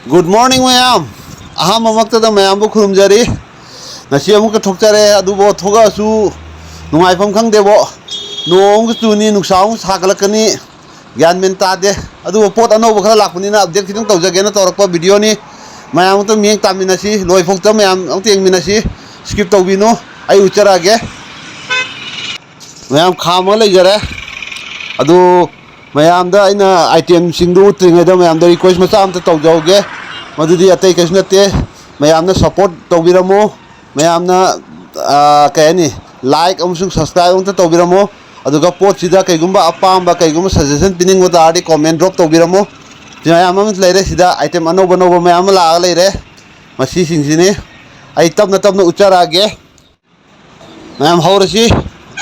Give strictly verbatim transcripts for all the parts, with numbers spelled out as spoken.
Good morning ꯃꯌꯥꯝ꯫ ꯑꯍꯥꯟꯕꯃꯛꯇꯗ ꯃꯌꯥꯝꯕꯨ ꯈꯨꯔꯨꯝꯖꯔꯤ꯫ ꯉꯁꯤ ꯑꯃꯨꯛꯀ ꯊꯣꯛꯆꯔꯦ, ꯑꯗꯨꯕꯨ ꯊꯣꯛꯂꯛꯑꯁꯨ ꯅꯨꯡꯉꯥꯏꯐꯝ ꯈꯪꯗꯦꯕꯣ꯫ ꯅꯣꯡ ꯑꯃꯨꯛ ꯆꯨꯅꯤ, ꯅꯨꯡꯁꯥ ꯑꯃꯨꯛ ꯁꯥꯒꯠꯂꯛꯀꯅꯤ, ꯒ꯭ꯌꯥꯟ ꯃꯦꯟ ꯇꯥꯗꯦ꯫ ꯑꯗꯨꯕꯨ ꯄꯣꯠ ꯑꯅꯧꯕ ꯈꯔ ꯂꯥꯛꯄꯅꯤꯅ update ꯈꯤꯇꯪ ꯇꯧꯖꯒꯦꯅ ꯇꯧꯔꯛꯄ videoꯅꯤ꯫ ꯃꯌꯥꯝ ꯑꯝꯇ ꯃꯤꯠꯌꯦꯡ ꯇꯥꯃꯤꯟꯅꯁꯤ, ꯂꯣꯏꯐꯥꯎꯇ ꯃꯌꯥꯝ ꯑꯝꯇ ꯌꯦꯡꯃꯤꯟꯅꯁꯤ, skip ꯇꯧꯕꯤꯅꯨ꯫ ꯑꯩ ꯎꯠꯆꯔꯛꯑꯒꯦ꯫ ꯃꯌꯥꯝ ꯈꯥꯝꯃꯒ ꯂꯩꯖꯔꯦ꯫ ꯑꯗꯨ ꯃꯌꯥꯝꯗ ꯑꯩꯅ itemꯁꯤꯡꯗꯨ ꯎꯠꯇ꯭ꯔꯤꯉꯩꯗ ꯃꯌꯥꯝꯗ request ꯃꯆꯥ ꯑꯝꯇ ꯇꯧꯖꯍꯧꯒꯦ꯫ ꯃꯗꯨꯗꯤ ꯑꯇꯩ ꯀꯩꯁꯨ ꯅꯠꯇꯦ, ꯃꯌꯥꯝꯅ support ꯇꯧꯕꯤꯔꯝꯃꯨ꯫ ꯃꯌꯥꯝꯅ, ꯑꯥ, ꯀꯩ ꯍꯥꯏꯅꯤ, like ꯑꯃꯁꯨꯡ subscribe ꯑꯝꯇ ꯇꯧꯕꯤꯔꯝꯃꯨ꯫ ꯑꯗꯨꯒ ꯄꯣꯠꯁꯤꯗ ꯀꯩꯒꯨꯝꯕ ꯑꯄꯥꯝꯕ, ꯀꯩꯒꯨꯝꯕ suggestion ꯄꯤꯅꯤꯡꯕ ꯇꯥꯔꯗꯤ comment drop ꯇꯧꯕꯤꯔꯝꯃꯨ꯫ ꯁꯤ ꯃꯌꯥꯝ ꯑꯃ ꯂꯩꯔꯦ, ꯁꯤꯗ item ꯑꯅꯧꯕ ꯑꯅꯧꯕ ꯃꯌꯥꯝ ꯑꯃ ꯂꯥꯛꯑꯒ ꯂꯩꯔꯦ꯫ ꯃꯁꯤꯁꯤꯡꯁꯤꯅꯤ ꯑꯩ ꯇꯞꯅ ꯇꯞꯅ ꯎꯠꯆꯔꯛꯑꯒꯦ꯫ ꯃꯌꯥꯝ ꯍꯧꯔꯁꯤ,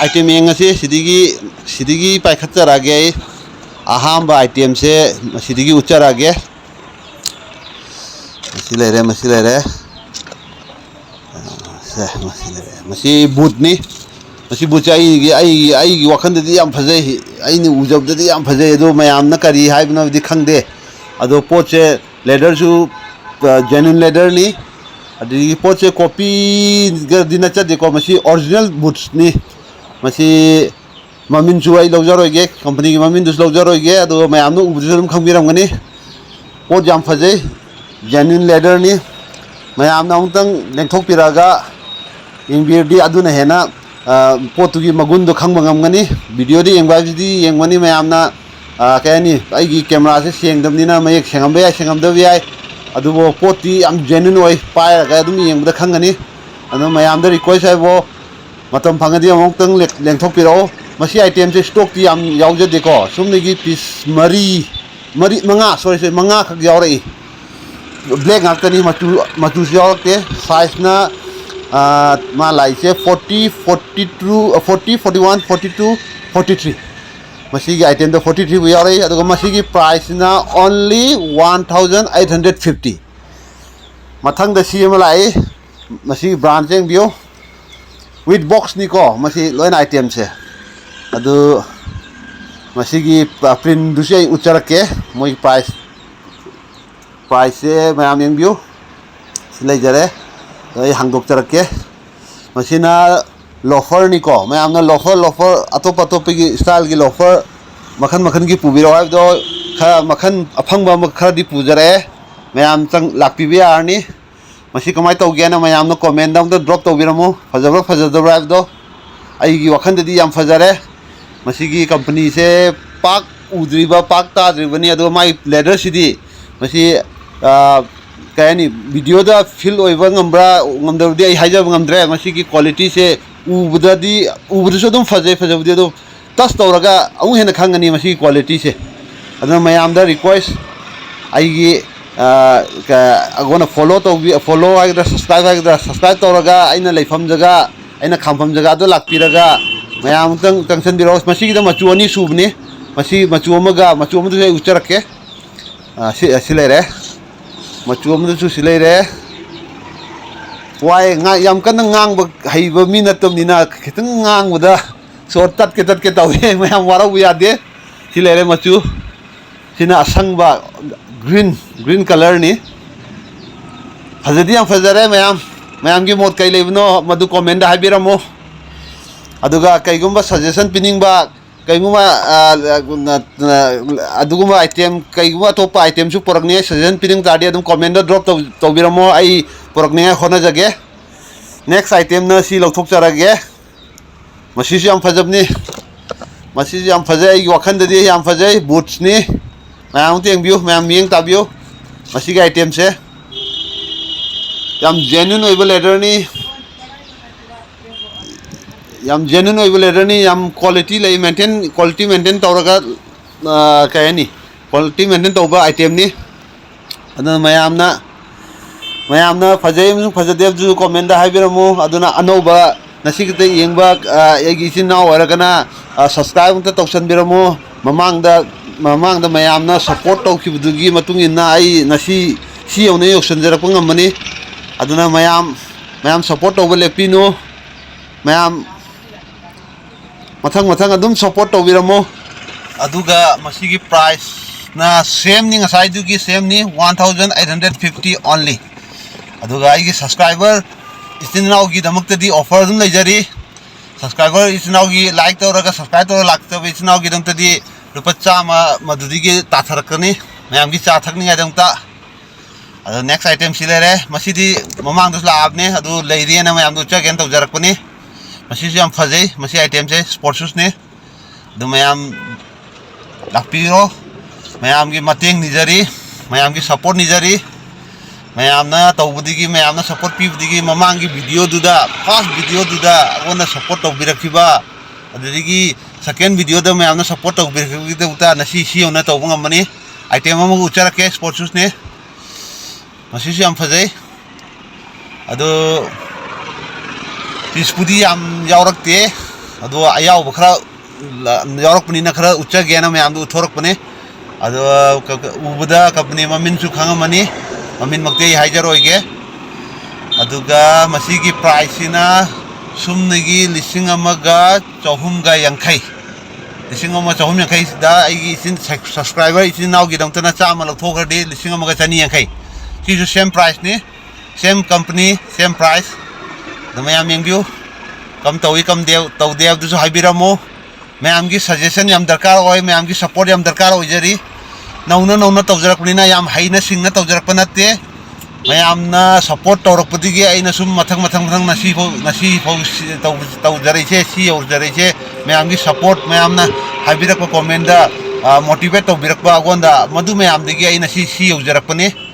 item ꯌꯦꯡꯉꯁꯤ꯫ ꯁꯤꯗꯒꯤ, ꯁꯤꯗꯒꯤ ꯄꯥꯏꯈꯠꯆꯔꯛꯑꯒꯦ ꯑꯩ꯫ ꯑꯍꯥꯟꯕ itemꯁꯦ ꯃꯁꯤꯗꯒꯤ ꯎꯠꯆꯔꯛꯑꯒꯦ꯫ ꯃꯁꯤ ꯂꯩꯔꯦ, ꯃꯁꯤ ꯂꯩꯔꯦ꯫ ꯁꯦ, ꯃꯁꯤ ꯂꯩꯔꯦ꯫ ꯃꯁꯤ bootꯅꯤ꯫ ꯃꯁꯤ bootꯁꯦ ꯑꯩꯒꯤ, ꯑꯩꯒꯤ, ꯑꯩꯒꯤ ꯋꯥꯈꯜꯗꯗꯤ ꯌꯥꯝ ꯐꯖꯩ꯫ ꯑꯩꯅ ꯎꯖꯕꯗꯗꯤ ꯌꯥꯝ ꯐꯖꯩ, ꯑꯗꯣ ꯃꯌꯥꯝꯅ ꯀꯔꯤ ꯍꯥꯏꯕꯅꯣꯗꯤ ꯈꯪꯗꯦ꯫ ꯑꯗꯣ ꯄꯣꯠꯁꯦ leatherꯁꯨ, ꯑ, genuine leatherꯅꯤ꯫ ꯑꯗꯒꯤ ꯄꯣꯠꯁꯦ copyꯒꯗꯤ ꯅꯠꯆꯗꯦꯀꯣ, ꯃꯁꯤ original bootsꯅꯤ꯫ ꯃꯁꯤ ꯃꯃꯤꯡꯁꯨ ꯑꯩ ꯂꯧꯖꯔꯣꯏꯒꯦ, companyꯒꯤ ꯃꯃꯤꯡꯗꯨꯁꯨ ꯂꯧꯖꯔꯣꯏꯒꯦ, ꯑꯗꯨꯒ ꯃꯌꯥꯝꯅ ꯎꯕꯗꯁꯨ ꯑꯗꯨꯝ ꯈꯪꯕꯤꯔꯝꯒꯅꯤ꯫ ꯄꯣꯠ ꯌꯥꯝ ꯐꯖꯩ, genuine leatherꯅꯤ꯫ ꯃꯌꯥꯝꯅ ꯑꯃꯨꯛꯇꯪ ꯂꯦꯡꯊꯣꯛꯄꯤꯔꯛꯑꯒ ꯌꯦꯡꯕꯤꯔꯗꯤ ꯑꯗꯨꯅ ꯍꯦꯟꯅ, ꯑ, ꯄꯣꯠꯇꯨꯒꯤ ꯃꯒꯨꯟꯗꯣ ꯈꯪꯕ ꯉꯝꯒꯅꯤ꯫ Videoꯗ ꯌꯦꯡꯕ ꯍꯥꯏꯕꯁꯤꯗꯤ ꯌꯦꯡꯕꯅꯤ ꯃꯌꯥꯝꯅ, ꯑ, ꯀꯩ ꯍꯥꯏꯅꯤ, ꯑꯩꯒꯤ cameraꯁꯦ ꯁꯦꯡꯗꯕꯅꯤꯅ ꯃꯌꯦꯛ ꯁꯦꯡꯉꯝꯕ ꯌꯥꯏ, ꯁꯦꯡꯉꯝꯗꯕ ꯌꯥꯏ, ꯑꯗꯨꯕꯨ ꯄꯣꯠꯇꯤ ꯌꯥꯝ genuine ꯑꯣꯏ, ꯄꯥꯏꯔꯒ ꯑꯗꯨꯝ ꯌꯦꯡꯕꯗ ꯈꯪꯒꯅꯤ꯫ ꯑꯗꯨ ꯃꯌꯥꯝꯗ request ꯍꯥꯏꯕꯨ, ꯃꯇꯝ ꯐꯪꯉꯗꯤ ꯑꯃꯨꯛꯇꯪ ꯂꯦꯛ-, ꯂꯦꯡꯊꯣꯛꯄꯤꯔꯛꯑꯣ꯫ ꯃꯁꯤ itemꯁꯦ stockꯇꯤ ꯌꯥꯝ ꯌꯥꯎꯖꯗꯦꯀꯣ, ꯁꯨꯝꯗꯒꯤ piece ꯃꯔꯤ, ꯃꯔꯤ, ꯃꯉꯥ, sorry, sorry, ꯃꯉꯥꯈꯛ ꯌꯥꯎꯔꯛꯏ꯫ Black ꯉꯥꯛꯇꯅꯤ, ꯃꯆꯨ, ꯃꯆꯨꯁꯨ ꯌꯥꯎꯔꯛꯇꯦ꯫ Sizeꯅ, ꯑꯥ, ꯃꯥ ꯂꯥꯛꯏꯁꯦ forty, forty two, forty, forty one, forty two, forty three꯫ ꯃꯁꯤꯒꯤ itemꯗ forty three ꯐꯥꯎ ꯌꯥꯎꯔꯛꯏ꯫ ꯑꯗꯨꯒ ꯃꯁꯤꯒꯤ priceꯅ only one thousand eight hundred fifty꯫ ꯃꯊꯪꯗ ꯁꯤ ꯑꯃ ꯂꯥꯛꯏ, ꯃꯁꯤꯒꯤ brandꯁꯦ ꯌꯦꯡꯕꯤꯌꯨ꯫ With boxꯅꯤꯀꯣ, ꯃꯁꯤ ꯂꯣꯏꯅ itemꯁꯦ꯫ ꯑꯗꯨ ꯃꯁꯤꯒꯤ printꯗꯨꯁꯨ ꯑꯩ ꯎꯠꯆꯔꯛꯀꯦ, ꯃꯣꯏꯒꯤ price꯫ ꯄ꯭ꯔꯥꯏꯁꯁꯦ ꯃꯌꯥꯝ ꯌꯦꯡꯕꯤꯌꯨ꯫ ꯁꯤ ꯂꯩꯖꯔꯦ꯫ ꯑꯗꯣ ꯑꯩ ꯍꯥꯡꯗꯣꯛꯆꯔꯛꯀꯦ꯫ ꯃꯁꯤꯅ ꯂꯣꯐꯔꯅꯤꯀꯣ꯫ ꯃꯌꯥꯝꯅ ꯂꯣꯐꯔ, ꯂꯣꯐꯔ, ꯑꯇꯣꯞ ꯑꯇꯣꯞꯄꯒꯤ ꯏꯁꯇꯥꯏꯜꯒꯤ ꯂꯣꯐꯔ ꯃꯈꯜ ꯃꯈꯜꯒꯤ ꯄꯨꯕꯤꯔꯛꯑꯣ ꯍꯥꯏꯕꯗꯣ, ꯈꯔ ꯃꯈꯜ ꯑꯐꯪꯕ ꯑꯃ ꯈꯔꯗꯤ ꯄꯨꯖꯔꯛꯑꯦ꯫ ꯃꯌꯥꯝ ꯆꯪ ꯂꯥꯛꯄꯤꯕ ꯌꯥꯔꯅꯤ꯫ ꯃꯁꯤ ꯀꯃꯥꯏꯅ ꯇꯧꯒꯦꯅ ꯃꯌꯥꯝꯅ ꯀꯣꯃꯦꯟꯗ ꯑꯝꯇ ꯗ꯭ꯔꯣꯞ ꯇꯧꯕꯤꯔꯝꯃꯨ, ꯐꯖꯕ꯭ꯔꯥ ꯐꯖꯗꯕ꯭ꯔꯥ ꯍꯥꯏꯕꯗꯣ꯫ ꯑꯩꯒꯤ ꯋꯥꯈꯜꯗꯗꯤ ꯌꯥꯝ ꯐꯖꯔꯦ꯫ ꯃꯁꯤꯒꯤ ꯀꯝꯄꯅꯤꯁꯦ ꯄꯥꯛ ꯎꯗ꯭ꯔꯤꯕ, ꯄꯥꯛ ꯇꯥꯗ꯭ꯔꯤꯕꯅꯤ꯫ ꯑꯗꯨꯒ ꯃꯥꯒꯤ ꯂꯦꯗꯔꯁꯤꯗꯤ ꯃꯁꯤ, ꯑ, ꯀꯩ ꯍꯥꯏꯅꯤ, ꯚꯤꯗꯤꯑꯣꯗ ꯐꯤꯜ ꯑꯣꯏꯕ ꯉꯝꯕ꯭ꯔꯥ ꯉꯝꯗꯕꯗꯤ ꯑꯩ ꯍꯥꯏꯖꯕ ꯉꯝꯗ꯭ꯔꯦ꯫ ꯃꯁꯤꯒꯤ ꯀ꯭ꯋꯥꯂꯤꯇꯤꯁꯦ ꯎꯕꯗꯗꯤ, ꯎꯕꯗꯁꯨ ꯑꯗꯨꯝ ꯐꯖꯩ, ꯐꯖꯕꯗꯤ, ꯑꯗꯣ ꯇꯁ ꯇꯧꯔꯒ ꯑꯃꯨꯛ ꯍꯦꯟꯅ ꯈꯪꯒꯅꯤ ꯃꯁꯤꯒꯤ ꯀ꯭ꯋꯥꯂꯤꯇꯤꯁꯦ꯫ ꯑꯗꯨꯅ ꯃꯌꯥꯝꯗ ꯔꯤꯀ꯭ꯋꯦꯁ, ꯑꯩꯒꯤ, ꯑ, ꯀ-, ꯑꯩꯉꯣꯟꯗ ꯐꯣꯂꯣ ꯇꯧꯕꯤ-, ꯐꯣꯂꯣ ꯍꯥꯏꯒꯗ꯭ꯔꯥ, ꯁꯕꯁꯀ꯭ꯔꯥꯏꯕ ꯍꯥꯏꯒꯗ꯭ꯔꯥ, ꯁꯕꯁꯀ꯭ꯔꯥꯏꯕ ꯇꯧꯔꯒ ꯑꯩꯅ ꯂꯩꯐꯝ ꯖꯒꯥ, ꯑꯩꯅ ꯈꯥꯝꯐꯝ ꯖꯒꯥꯗꯣ ꯂꯥꯛꯄꯤꯔꯒ ꯃꯌꯥꯝ ꯑꯃꯨꯛꯇꯪ ꯆꯪꯁꯤꯟꯕꯤꯔꯛꯑꯣ꯫ ꯃꯁꯤꯒꯤꯗ ꯃꯆꯨ ꯑꯅꯤ ꯁꯨꯕꯅꯤ꯫ ꯃꯁꯤ ꯃꯆꯨ ꯑꯃꯒ, ꯃꯆꯨ ꯑꯃꯗꯨꯁꯨ ꯑꯩ ꯎꯠꯆꯔꯛꯀꯦ꯫ ꯑ, ꯁꯤ, ꯁꯤ ꯂꯩꯔꯦ꯫ ꯃꯆꯨ ꯑꯃꯗꯁꯨ ꯁꯤ ꯂꯩꯔꯦ꯫ ꯋꯥꯏ ꯉꯥ-, ꯌꯥꯝ ꯀꯟꯅ ꯉꯥꯡꯕ ꯍꯩꯕ ꯃꯤ ꯅꯠꯇꯕꯅꯤꯅ ꯈꯤꯇꯪ ꯉꯥꯡꯕꯗ ꯁꯣꯔ ꯇꯠꯀꯦ ꯇꯠꯀꯦ ꯇꯧꯏ꯫ ꯃꯌꯥꯝ ꯋꯥꯔꯧꯕ ꯌꯥꯗꯦ꯫ ꯁꯤ ꯂꯩꯔꯦ ꯃꯆꯨ꯫ ꯁꯤꯅ ꯑꯁꯪꯕ, ꯒ꯭ꯔꯤꯟ, ꯒ꯭ꯔꯤꯟ ꯀꯂꯔꯅꯤ꯫ ꯐꯖꯗꯤ ꯌꯥꯝ ꯐꯖꯔꯦ ꯃꯌꯥꯝ꯫ ꯃꯌꯥꯝꯒꯤ ꯃꯣꯠ ꯀꯩ ꯂꯩꯕꯅꯣ ꯃꯗꯨ ꯀꯣꯃꯦꯟꯗ ꯍꯥꯏꯕꯤꯔꯝꯃꯨ꯫ ꯑꯗꯨꯒ ꯀꯩꯒꯨꯝꯕ ꯁꯖꯦꯁꯟ ꯄꯤꯅꯤꯡꯕ, ꯀꯩꯒꯨꯝꯕ, ꯑ, ꯑ, ꯑꯗꯨꯒꯨꯝꯕ ꯑꯥꯏꯇꯦꯝ, ꯀꯩꯒꯨꯝꯕ ꯑꯇꯣꯞꯄ ꯑꯥꯏꯇꯦꯝꯁꯨ ꯄꯨꯔꯛꯅꯤꯡꯉꯥꯏ, ꯁꯖꯦꯁꯟ ꯄꯤꯅꯤꯡ ꯇꯥꯔꯗꯤ ꯑꯗꯨꯝ ꯀꯣꯃꯦꯟꯗ ꯗ꯭ꯔꯣꯞ ꯇꯧ-, ꯇꯧꯕꯤꯔꯝꯃꯣ, ꯑꯩ ꯄꯨꯔꯛꯅꯤꯡꯉꯥꯏ ꯍꯣꯠꯅꯖꯒꯦ꯫ ꯅꯦꯛꯁ ꯑꯥꯏꯇꯦꯝꯅ ꯁꯤ ꯂꯧꯊꯣꯛꯆꯔꯒꯦ꯫ ꯃꯁꯤꯁꯨ ꯌꯥꯝ ꯐꯖꯕꯅꯤ꯫ ꯃꯁꯤꯁꯨ ꯌꯥꯝ ꯐꯖꯩ, ꯑꯩꯒꯤ ꯋꯥꯈꯜꯗꯗꯤ ꯌꯥꯝ ꯐꯖꯩ꯫ ꯕꯨꯠꯁꯅꯤ꯫ ꯃꯌꯥꯝ ꯑꯃꯇ ꯌꯦꯡꯕꯤꯌꯨ, ꯃꯌꯥꯝ ꯃꯤꯠꯌꯦꯡ ꯇꯥꯕꯤꯌꯨ꯫ ꯃꯁꯤꯒꯤ ꯑꯥꯏꯇꯦꯝꯁꯦ ꯌꯥꯝ ꯖꯦꯅ꯭ꯌꯨꯟ ꯑꯣꯏꯕ ꯂꯦꯗꯔꯅꯤ꯫ ꯌꯥꯝ ꯖꯦꯅ꯭ꯌꯨꯟ ꯑꯣꯏꯕ ꯂꯦꯗꯔꯅꯤ, ꯌꯥꯝ ꯀ꯭ꯋꯥꯂꯤꯇꯤ ꯂꯩ, ꯃꯦꯟꯇꯦꯟ, ꯀ꯭ꯋꯥꯂꯤꯇꯤ ꯃꯦꯟꯇꯦꯟ ꯇꯧꯔꯒ, ꯑ, ꯀꯩ ꯍꯥꯏꯅꯤ, ꯀ꯭ꯋꯥꯂꯤꯇꯤ ꯃꯦꯟꯇꯦꯟ ꯇꯧꯕ ꯑꯥꯏꯇꯦꯝꯅꯤ꯫ ꯑꯗꯨꯅ ꯃꯌꯥꯝꯅ, ꯃꯌꯥꯝꯅ ꯐꯖꯩ ꯑꯃꯁꯨꯡ ꯐꯖꯗꯦ ꯑꯃꯁꯨ ꯀꯣꯃꯦꯟꯗ ꯍꯥꯏꯕꯤꯔꯝꯃꯨ꯫ ꯑꯗꯨꯅ ꯑꯅꯧꯕ ꯉꯁꯤ ꯈꯛꯇ ꯌꯦꯡꯕ, ꯑ, ꯑꯩꯒꯤ ꯏꯆꯤꯟ ꯏꯅꯥꯎ ꯑꯣꯏꯔꯒꯅ, ꯑ, ꯁꯕꯁꯀ꯭ꯔꯥꯏꯕ ꯑꯝꯇ ꯇꯧꯁꯟꯕꯤꯔꯝꯃꯨ꯫ ꯃꯃꯥꯡꯗ, ꯃꯃꯥꯡꯗ ꯃꯌꯥꯝꯅ ꯁꯞꯄꯣꯔꯠ ꯇꯧꯈꯤꯕꯗꯨꯒꯤ ꯃꯇꯨꯡ ꯏꯟꯅ ꯑꯩ ꯉꯁꯤ ꯁꯤ ꯌꯧꯅ ꯌꯧꯁꯟꯖꯔꯛꯄ ꯉꯝꯕꯅꯤ꯫ ꯑꯗꯨꯅ ꯃꯌꯥꯝ, ꯃꯌꯥꯝ ꯁꯞꯄꯣꯔꯠ ꯇꯧꯕ ꯂꯦꯞꯄꯤꯅꯨ꯫ ꯃꯌꯥꯝ ꯃꯊꯪ ꯃꯊꯪ ꯑꯗꯨꯝ ꯁꯞꯄꯣꯔꯠ ꯇꯧꯕꯤꯔꯝꯃꯣ꯫ ꯑꯗꯨꯒ ꯃꯁꯤꯒꯤ ꯄ꯭ꯔꯥꯏꯁ, ꯅ ꯁꯦꯝꯅꯤ, ꯉꯁꯥꯏꯗꯨꯒꯤ ꯁꯦꯝꯅꯤ, one thousand eight hundred fifty only. ꯑꯗꯨꯒ ꯑꯩꯒꯤ subscriber ꯏꯆꯤꯟ ꯏꯅꯥꯎꯒꯤꯗꯃꯛꯇꯗꯤ offer ꯑꯗꯨꯝ ꯂꯩꯖꯔꯤ. Subscriber ꯏꯆꯤꯟ ꯏꯅꯥꯎꯒꯤ like ꯇꯧꯔꯒ subscribe ꯇꯧꯔꯒ ꯂꯥꯛꯆꯕ ꯏꯆꯤꯟ ꯏꯅꯥꯎꯒꯤꯗꯃꯛꯇꯗꯤ ꯂꯨꯄꯥ ꯆꯥꯝꯃ ꯃꯗꯨꯗꯒꯤ ꯇꯥꯊꯔꯛꯀꯅꯤ, ꯃꯌꯥꯝꯒꯤ ꯆꯥ ꯊꯛꯅꯤꯡꯉꯥꯏꯗꯃꯛꯇ. ꯑꯗꯣ next item ꯁꯤ ꯂꯩꯔꯦ. ꯃꯁꯤꯗꯤ ꯃꯃꯥꯡꯗꯁꯨ ꯂꯥꯛꯑꯕꯅꯦ, ꯑꯗꯨ ꯂꯩꯔꯦꯅ ꯃꯌꯥꯝꯗ ꯎꯠꯆꯒꯦꯅ ꯇꯧꯖꯔꯛꯄꯅꯤ. ꯃꯁꯤꯁꯨ ꯌꯥꯝ ꯐꯖꯩ. ꯃꯁꯤ item ꯁꯦ sport shoes ꯅꯤ. ꯑꯗꯨ ꯃꯌꯥꯝ ꯂꯥꯛꯄꯤꯔꯣ, ꯃꯌꯥꯝꯒꯤ ꯃꯇꯦꯡ ꯅꯤꯖꯔꯤ, ꯃꯌꯥꯝꯒꯤ support ꯅꯤꯖꯔꯤ. ꯃꯌꯥꯝꯅ ꯇꯧꯕꯗꯒꯤ, ꯃꯌꯥꯝꯅ support ꯄꯤꯕꯗꯒꯤ, ꯃꯃꯥꯡꯒꯤ video ꯗꯨꯗ, first video ꯗꯨꯗ ꯑꯩꯉꯣꯟꯗ support ꯇꯧꯕꯤꯔꯛꯈꯤꯕ, ꯑꯗꯨꯗꯒꯤ second video ꯗ ꯃꯌꯥꯝꯅ support ꯇꯧꯕꯤꯔꯛꯈꯤꯕꯒꯤꯗꯃꯛꯇ ꯉꯁꯤ ꯁꯤ ꯌꯧꯅ ꯇꯧꯕ ꯉꯝꯕꯅꯤ. Item ꯑꯃꯒ ꯎꯠꯆꯔꯛꯀꯦ, sport shoes ꯅꯤ. ꯃꯁꯤꯁꯨ ꯌꯥꯝ ꯐꯖꯩ. ꯑꯗꯣ piece ꯄꯨꯗꯤ ꯌꯥꯝ ꯌꯥꯎꯔꯛꯇꯦ, ꯑꯗꯣ ꯑꯌꯥꯎꯕ ꯈꯔ ꯂ-, ꯌꯥꯎꯔꯛꯄꯅꯤꯅ ꯈꯔ ꯎꯠꯆꯒꯦꯅ ꯃꯌꯥꯝꯗ ꯎꯠꯊꯣꯔꯛꯄꯅꯦ. ꯑꯗꯣ ꯀ-, ꯀ-, ꯎꯕꯗ company ꯃꯃꯤꯡꯁꯨ ꯈꯪꯉꯝꯃꯅꯤ, ꯃꯃꯤꯡꯃꯛꯇꯤ ꯑꯩ ꯍꯥꯏꯖꯔꯣꯏꯒꯦ. ꯑꯗꯨꯒ ꯃꯁꯤꯒꯤ price ꯁꯤꯅ ꯁꯨꯞꯅꯒꯤ ꯂꯤꯁꯤꯡ ꯑꯃꯒ ꯆꯍꯨꯝꯒ ꯌꯥꯡꯈꯩ, ꯂꯤꯁꯤꯡ ꯑꯃ ꯆꯍꯨꯝ ꯌꯥꯡꯈꯩꯁꯤꯗ ꯑꯩꯒꯤ ꯏꯆꯤꯟ, subscriber ꯏꯆꯤꯟ ꯏꯅꯥꯎꯒꯤꯗꯃꯛꯇꯅ ꯆꯥꯝꯃ ꯂꯧꯊꯣꯛꯈ꯭ꯔꯗꯤ ꯂꯤꯁꯤꯡ ꯑꯃꯒ ꯆꯅꯤ ꯌꯥꯡꯈꯩ. ꯁꯤꯁꯨ same price ꯅꯤ, same company, same price. ꯑꯗꯣ ꯃꯌꯥꯝ ꯌꯦꯡꯕꯤꯌꯨ, ꯀꯝ ꯇꯧꯏ, ꯀꯝ ꯗꯦ-, ꯇꯧꯗꯦ ꯍꯥꯏꯕꯗꯨꯁꯨ ꯍꯥꯏꯕꯤꯔꯝꯃꯨ. ꯃꯌꯥꯝꯒꯤ suggestion ꯌꯥꯝ ꯗꯔꯀꯥꯔ ꯑꯣꯏ, ꯃꯌꯥꯝꯒꯤ support ꯌꯥꯝ ꯗꯔꯀꯥꯔ ꯑꯣꯏꯖꯔꯤ. ꯅꯧꯅ ꯅꯧꯅ ꯇꯧꯖꯔꯛꯄꯅꯤꯅ ꯌꯥꯝ ꯍꯩꯅ ꯁꯤꯡꯅ ꯇꯧꯖꯔꯛꯄ ꯅꯠꯇꯦ. ꯃꯌꯥꯝꯅ support ꯇꯧꯔꯛꯄꯗꯒꯤ ꯑꯩꯅ ꯁꯨꯝ ꯃꯊꯪ, ꯃꯊꯪ, ꯃꯊꯪ ꯉꯁꯤꯐꯥꯎ, ꯉꯁꯤꯐꯥꯎ ꯁꯤ ꯇꯧ-, ꯇꯧꯖꯔꯛꯏꯁꯦ, ꯁꯤ ꯌꯧꯖꯔꯛꯏꯁꯦ. ꯃꯌꯥꯝꯒꯤ support, ꯃꯌꯥꯝꯅ ꯍꯥꯏꯕꯤꯔꯛꯄ comment ꯇ, ꯑ, motivate ꯇꯧꯕꯤꯔꯛꯄ ꯑꯩꯉꯣꯟꯗ, ꯃꯗꯨ ꯃꯌꯥꯝꯗꯒꯤ ꯑꯩꯅ ꯁꯤ, ꯁꯤ ꯌꯧꯖꯔꯛꯄꯅꯤ.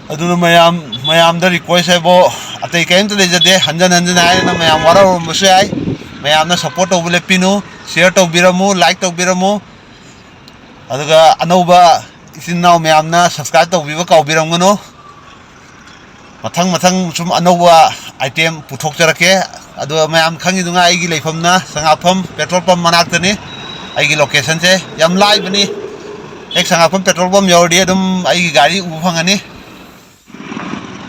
ꯑꯗꯨꯅ ꯃꯌꯥꯝ, ꯃꯌꯥꯝꯗ request ꯍꯥꯏꯕꯨ ꯑꯇꯩ ꯀꯔꯤꯝꯇ ꯂꯩꯖꯗꯦ. ꯍꯟꯖꯟ ꯍꯟꯖꯟ ꯍꯥꯏꯗꯅ ꯃꯌꯥꯝ ꯋꯥꯔꯧꯔꯝꯕꯁꯨ ꯌꯥꯏ. ꯃꯌꯥꯝꯅ support ꯇꯧꯕ ꯂꯦꯞꯄꯤꯅꯨ, share ꯇꯧꯕꯤꯔꯝꯃꯨ, like ꯇꯧꯕꯤꯔꯝꯃꯨ. ꯑꯗꯨꯒ ꯑꯅꯧꯕ ꯏꯆꯤꯟ ꯏꯅꯥꯎ ꯃꯌꯥꯝꯅ subscribe ꯇꯧꯕꯤꯕ ꯀꯥꯎꯕꯤꯔꯝꯒꯅꯨ. ꯃꯊꯪ ꯃꯊꯪ ꯁꯨꯝ ꯑꯅꯧꯕ item ꯄꯨꯊꯣꯛꯆꯔꯛꯀꯦ꯫ ꯑꯗꯣ ꯃꯌꯥꯝ ꯈꯪꯉꯤꯗꯨꯉꯥꯏ ꯑꯩꯒꯤ ꯂꯩꯐꯝꯅ ꯁꯉꯥꯛꯐꯝ petrol pump ꯃꯅꯥꯛꯇꯅꯤ꯫ ꯑꯩꯒꯤ location ꯁꯦ ꯌꯥꯝ ꯂꯥꯏꯕꯅꯤ꯫ ꯍꯦꯛ ꯁꯉꯥꯛꯐꯝ petrol pump ꯌꯧꯔꯗꯤ ꯑꯗꯨꯝ ꯑꯩꯒꯤ ꯒꯥꯔꯤ ꯎꯕ ꯐꯪꯒꯅꯤ꯫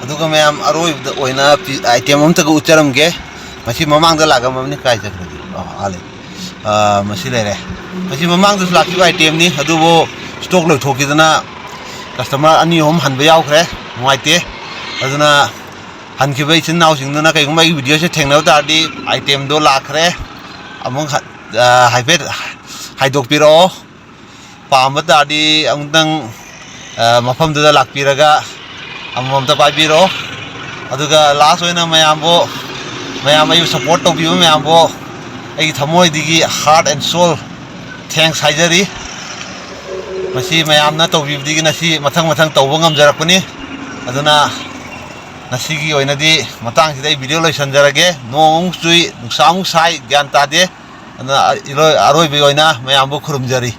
ꯑꯗꯨꯒ ꯃꯌꯥꯝ ꯑꯔꯣꯏꯕꯗ ꯑꯣꯏꯅ ꯄꯤ-, item ꯑꯝꯇꯒ ꯎꯠꯆꯔꯝꯒꯦ꯫ ꯃꯁꯤ ꯃꯃꯥꯡꯗ ꯂꯥꯛꯑꯝꯃꯕꯅꯤ, ꯀꯥꯏ ꯆꯠꯈ꯭ꯔꯒꯦ? ꯑꯣ, ꯑꯥ ꯂꯩ꯫ ꯑ, ꯃꯁꯤ ꯂꯩꯔꯦ꯫ ꯃꯁꯤ ꯃꯃꯥꯡꯗꯁꯨ ꯂꯥꯛꯈꯤꯕ item ꯅꯤ, ꯑꯗꯨꯕꯨ stock ꯂꯣꯏꯊꯣꯛꯈꯤꯗꯅ customer ꯑꯅꯤ ꯑꯍꯨꯝ ꯍꯟꯕ ꯌꯥꯎꯈ꯭ꯔꯦ꯫ ꯅꯨꯡꯉꯥꯏꯇꯦ꯫ ꯑꯗꯨꯅ ꯍꯟꯈꯤꯕ ꯏꯆꯤꯟ ꯏꯅꯥꯎꯁꯤꯡꯗꯨꯅ ꯀꯩꯒꯨꯝꯕ ꯑꯩꯒꯤ video ꯁꯦ ꯊꯦꯡꯅꯕ ꯇꯥꯔꯗꯤ, item ꯗꯣ ꯂꯥꯛꯈ꯭ꯔꯦ, ꯑꯃꯨꯛ ꯍ-, ꯑ, ꯍꯥꯏꯐꯦꯠ ꯍꯥꯏꯗꯣꯛꯄꯤꯔꯛꯑꯣ꯫ ꯄꯥꯝꯕ ꯇꯥꯔꯗꯤ ꯑꯃꯨꯛꯇꯪ, ꯑ, ꯃꯐꯝꯗꯨꯗ ꯂꯥꯛꯄꯤꯔꯒ ꯑꯃꯃꯝꯇ ꯄꯥꯏꯕꯤꯔꯣ꯫ ꯑꯗꯨꯒ last ꯑꯣꯏꯅ ꯃꯌꯥꯝꯕꯨ, ꯃꯌꯥꯝ ꯑꯩꯕꯨ support ꯇꯧꯕꯤꯕ ꯃꯌꯥꯝꯕꯨ ꯑꯩꯒꯤ ꯊꯃꯣꯏꯗꯒꯤ heart and soul thanks ꯍꯥꯏꯖꯔꯤ꯫ ꯃꯁꯤ ꯃꯌꯥꯝꯅ ꯇꯧꯕꯤꯕꯗꯒꯤ ꯉꯁꯤ ꯃꯊꯪ ꯃꯊꯪ ꯇꯧꯕ ꯉꯝꯖꯔꯛꯄꯅꯤ꯫ ꯑꯗꯨꯅ ꯉꯁꯤꯒꯤ ꯑꯣꯏꯅꯗꯤ ꯃꯇꯥꯡꯁꯤꯗ ꯑꯩ video ꯂꯣꯏꯁꯤꯟꯖꯔꯒꯦ꯫ ꯅꯣꯡ ꯑꯃꯨꯛ ꯆꯨꯏ, ꯅꯨꯡꯁꯥ ꯑꯃꯨꯛ ꯁꯥꯏ, ꯒ꯭ꯌꯥꯟ ꯇꯥꯗꯦ꯫ ꯑꯗꯨꯅ ꯏꯔꯣꯏ-, ꯑꯔꯣꯏꯕꯒꯤ ꯑꯣꯏꯅ ꯃꯌꯥꯝꯕꯨ ꯈꯨꯔꯨꯝꯖꯔꯤ꯫